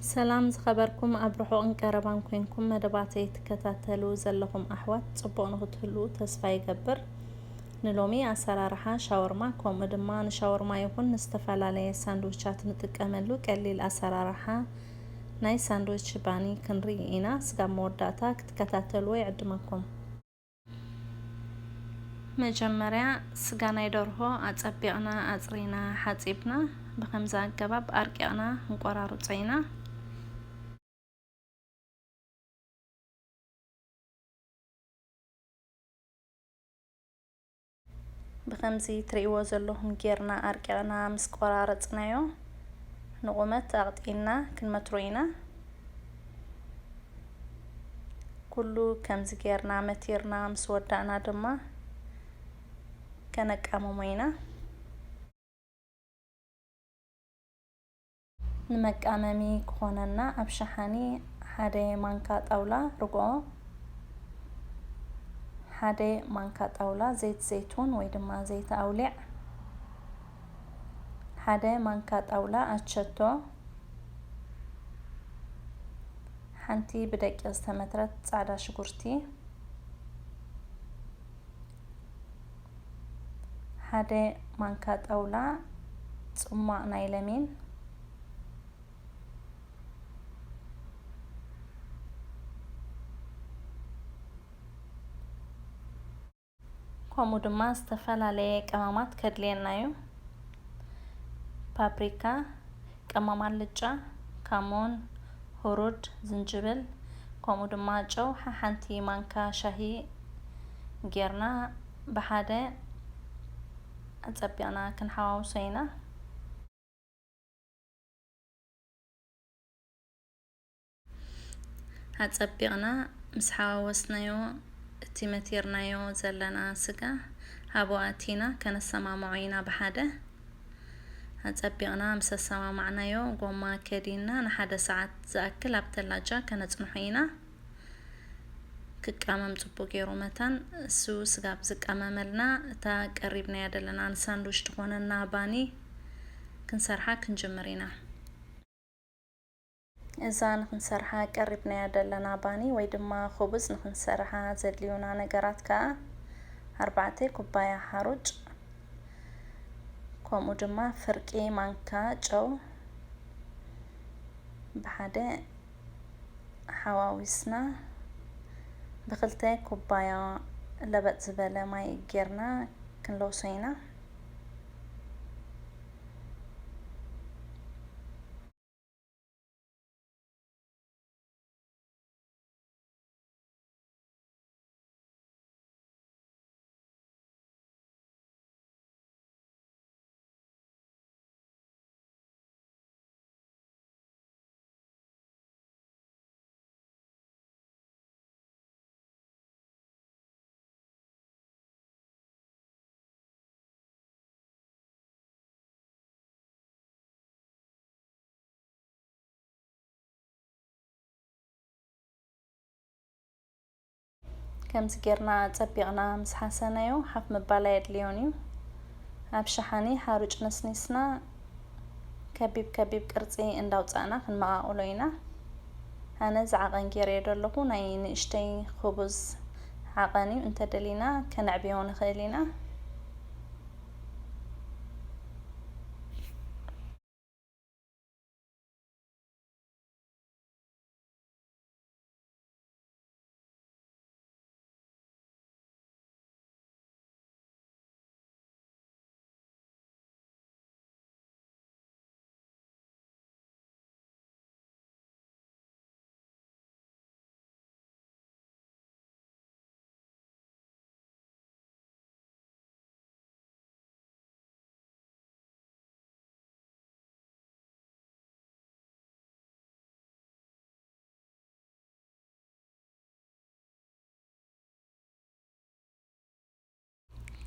ሰላም ዝኸበርኩም ኣብ ርሑቕን ቀረባን ኮንኩም መደባተይ ትከታተሉ ዘለኹም ኣሕዋት፣ ጽቡቕ ንኽትህልዉ ተስፋ ይገብር። ንሎሚ ኣሰራርሓ ሻወርማ ከምኡ ድማ ንሻወርማ ይኹን ንዝተፈላለየ ሳንድዊቻት ንጥቀመሉ ቀሊል ኣሰራርሓ ናይ ሳንድዊች ባኒ ክንርኢ ኢና። ስጋብ መወዳእታ ክትከታተልዎ ይዕድመኩም። መጀመርያ ስጋ ናይ ደርሆ ኣጸቢቕና ኣጽሪና ሓጺብና ብኸምዚ ኣገባብ ኣርቂቕና ክንቆራርጾ ኢና። ብኸምዚ ትርእይዎ ዘለኹም ጌርና ኣርቂቕና ምስ ቆራረጽናዮ ንቑመት ኣቕጢንና ክንመትሮ ኢና። ኩሉ ከምዚ ጌርና መቲርና ምስ ወዳእና ድማ ከነቃምሞ ኢና። ንመቃመሚ ክኾነና ኣብ ሸሓኒ ሓደ ማንካ ጣውላ ርግኦ፣ ሓደ ማንካ ጣውላ ዘይት ዘይቱን ወይ ድማ ዘይት ኣውሊዕ፣ ሓደ ማንካ ጣውላ ኣቸቶ፣ ሓንቲ ብደቂቕ ዝተመትረት ጻዕዳ ሽጉርቲ፣ ሓደ ማንካ ጣውላ ጽሟቕ ናይ ለሚን፣ ከምኡ ድማ ዝተፈላለየ ቀመማት ከድልየና እዩ። ፓፕሪካ፣ ቀመም ኣልጫ፣ ካሞን፣ ሁሩድ፣ ዝንጅብል፣ ከምኡ ድማ ጨው ሓንቲ ማንካ ሻሂ ጌርና ብሓደ ኣጸቢቕና ክንሓዋውሶ ኢና። ኣጸቢቕና ምስ ሓዋወስናዮ፣ እቲ መቲርናዮ ዘለና ስጋ ኣብኡ ኣቲና ከነሰማምዖ ኢና ብሓደ። ኣጸቢቕና ምስ ኣሰማማዕናዮ፣ ጎማ ከዲንና ንሓደ ሰዓት ዝኣክል ኣብ ተላጃ ከነጽንሖ ኢና። ክቃመም ጽቡቕ ገይሩ መታን፣ እሱ ስጋብ ዝቃመመልና፣ እታ ቀሪብናያ ዘለና ንሳንድዊች ትኾነና ባኒ ክንሰርሓ ክንጅምር ኢና። እዛ ንኽንሰርሓ ቀሪብናያ ዘለና ባኒ ወይ ድማ ኹቡዝ ንኽንሰርሓ ዘድልዩና ነገራት ከኣ፣ ኣርባዕተ ኩባያ ሓሩጭ፣ ከምኡ ድማ ፍርቂ ማንካ ጨው፣ ብሓደ ሓዋዊስና ብኽልተ ኩባያ ለበጥ ዝበለ ማይ ጌርና ክንለውሶ ኢና። ከምዚ ጌርና ጸቢቕና ምስ ሓሰናዮ፣ ሓፍ ምባል ኣየድልዮን እዩ። ኣብ ሸሓኒ ሓሩጭ ነስኒስና፣ ከቢብ ከቢብ ቅርጺ እንዳውጻእና ክንመቓቕሎ ኢና። ኣነ እዚ ዓቐን ጌረዮ ዘለኹ፣ ናይ ንእሽተይ ኹቡዝ ዓቐን እዩ። እንተደሊና ከነዕብዮ ንኽእል ኢና።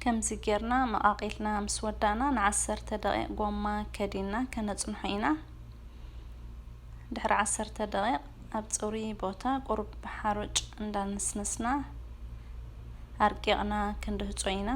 ከምዚ ጌርና መቓቒልና ምስ ወዳእና፣ ንዓሰርተ ደቂቕ ጎማ ከዲንና ከነጽንሖ ኢና። ድሕሪ ዓሰርተ ደቂቕ፣ ኣብ ጽሩይ ቦታ ቁሩብ ሓሩጭ እንዳነስነስና፣ ኣርቂቕና ክንድህጾ ኢና።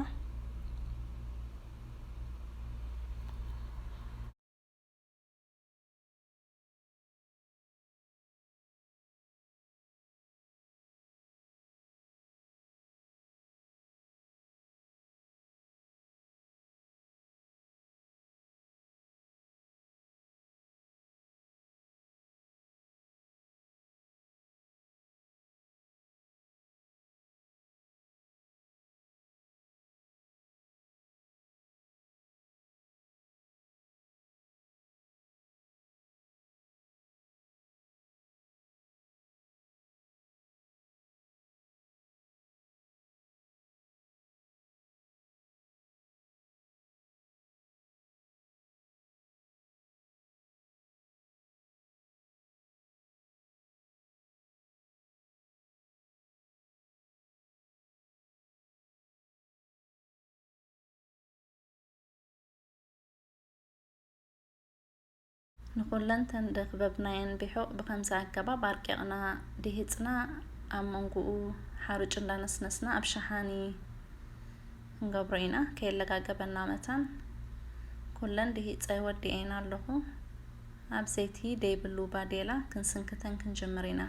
ንኹለን ተን ደኽበብናየን ቢሑቕ ብኸምዚ ኣገባብ ኣርቂቕና ድሂጽና፣ ኣብ መንጎኡ ሓሩጭ እንዳነስነስና ኣብ ሸሓኒ ክንገብሮ ኢና፣ ከየለጋገበና መታን። ኩለን ድሂጸ ወዲኤን ኣለኹ። ኣብ ዘይቲ ደይብሉ ባዴላ ክንስንክተን ክንጅምር ኢና።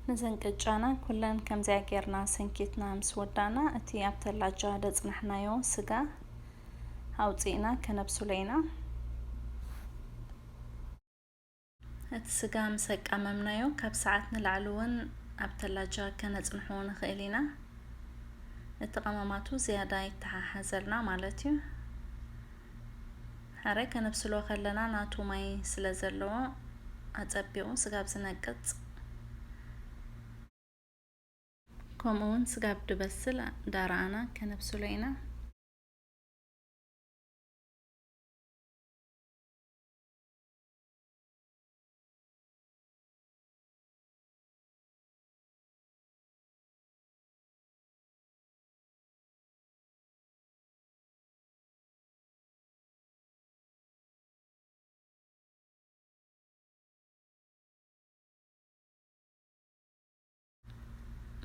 ነዘን ቅጫና ኩለን ከምዚኣ ጌርና ሰንኪትና ምስ ወዳእና፣ እቲ ኣብ ተላጃ ደጽናሕናዮ ስጋ ኣውጺእና ከነብስሎ ኢና። እቲ ስጋ ምስ ኣቃመምናዮ፣ ካብ ሰዓት ንላዕሊ እውን ኣብ ተላጃ ከነጽንሖ ንኽእል ኢና። እቲ ቀመማቱ ዝያዳ ይተሓሓዘልና ማለት እዩ። ሕራይ ከነብስሎ ከለና ናቱ ማይ ስለ ዘለዎ፣ ኣጸቢቑ ስጋብ ዝነቅጽ፣ ከምኡ እውን ስጋብ ድበስል ዳርኣና ከነብስሎ ኢና።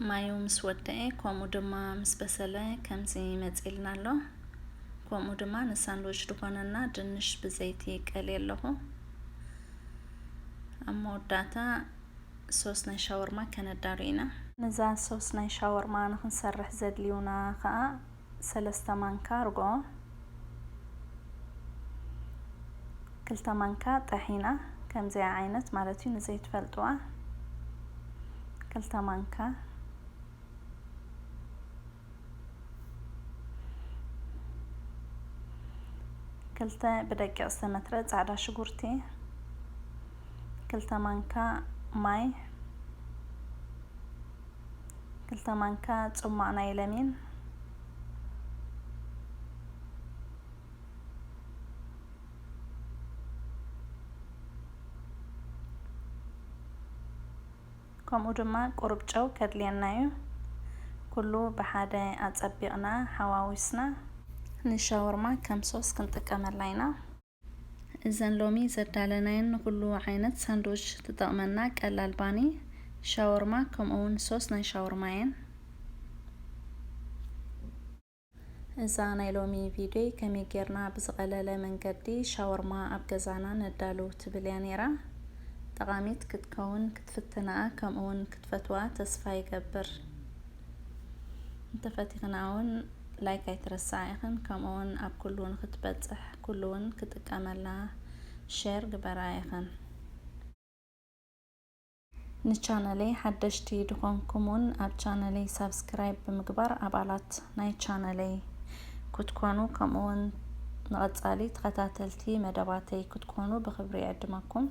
ማዩ ምስ ወደኤ፣ ከምኡ ድማ ምስ በሰለ፣ ከምዚ መጺልና ኣሎ። ከምኡ ድማ ንሳንድዊች ዝኾነና ድንሽ ብዘይቲ ቀልየ ኣለኹ። ኣብ መወዳእታ ሶስ ናይ ሻወርማ ከነዳሉ ኢና። ነዛ ሶስ ናይ ሻወርማ ንኽንሰርሕ ዘድልዩና ኸኣ፣ ሰለስተ ማንካ ርግኦ፣ ክልተ ማንካ ጠሒና፣ ከምዚኣ ዓይነት ማለት እዩ፣ ንዘይትፈልጥዋ፣ ክልተ ማንካ፣ ክልተ ብደቂቕ ዝተመትረ ጻዕዳ ሽጉርቲ፣ ክልተ ማንካ ማይ፣ ክልተ ማንካ ጽሟቕ ናይ ለሚን፣ ከምኡ ድማ ቁሩብ ጨው ከድልየና እዩ። ኩሉ ብሓደ ኣጸቢቕና ሓዋዊስና ንሻወርማ ከም ሶስ ክንጥቀመላ ኢና። እዘን ሎሚ ዘዳለናየን ንኹሉ ዓይነት ሳንድዊች ትጠቕመና ቀላል ባኒ ሻወርማ፣ ከምኡውን ሶስ ናይ ሻወርማ እየን። እዛ ናይ ሎሚ ቪድዮይ ከመይ ጌርና ብዝቐለለ መንገዲ ሻወርማ ኣብ ገዛና ነዳሉ ትብል እያ ነይራ። ጠቓሚት ክትከውን ክትፍትንኣ ከምኡውን ክትፈትዋ ተስፋ ይገብር። እንተፈቲኽና እውን ላይክ ኣይትረስዓ ኢኽን፣ ከምኡውን ኣብ ኩሉ ንክትበጽሕ ኩሉ እውን ክጥቀመላ ሼር ግበራ ኢኽን። ንቻነለይ ሓደሽቲ ድኾንኩም እውን ኣብ ቻነለይ ሳብስክራይብ ብምግባር ኣባላት ናይ ቻነለይ ክትኮኑ፣ ከምኡውን ንቐጻሊ ተኸታተልቲ መደባተይ ክትኮኑ ብኽብሪ ይዕድመኩም።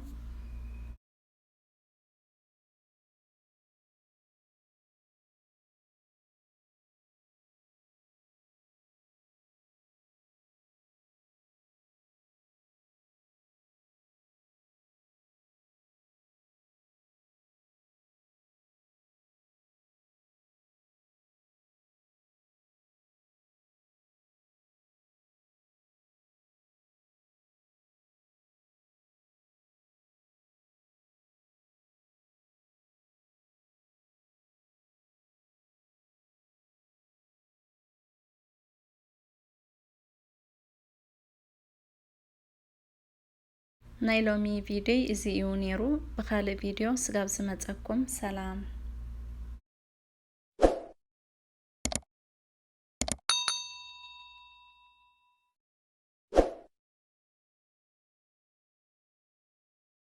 ናይ ሎሚ ቪድዮ እዚ እዩ ነይሩ። ብኻልእ ቪድዮ ስጋብ ዝመፀኩም ሰላም።